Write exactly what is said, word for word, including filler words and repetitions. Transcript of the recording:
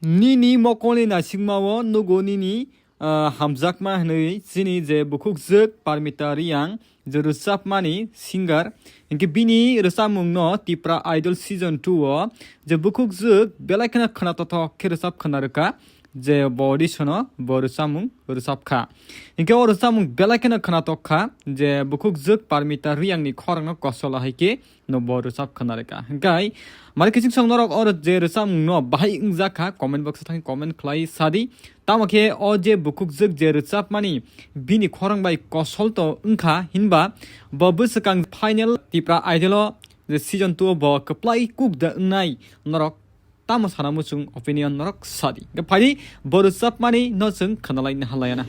Nini mokolni naisingmao nugo nini, ah, hamjakma hwnwi chini je bukhukjwk Parmita Reang je rwchapmani singer, hinkhe bini rwchapmungno Tipra Idol Season two o je bukhukjwk belai kheno khwnatothok khe rwchap khwna rwkha, je bo audition-o bo rwchapmung rwchapkha. Hinkhe o rwchapmung belai kheno khwnatokkha, je bukhukjwk Parmita Reangni khorangno kosol hai khe no bo rwchap khwna rwkha. Hinkhe mari kiching song norok oro je rwchapmungno bahai wngjakha, comment box-o thangwi comment khlai sadi. Tamo khe o je bukhukjwk je rwchapmani bini khorang bai kosol to wngkha, hinba bo bwswkang final Tipra Idol-o je Season two o bo kwplai kuk da wngnai norok tamo sana muchung opinion norok sadi. Hinkhe phaidi bo rwchapmani no chwng khwnalai naharlayana.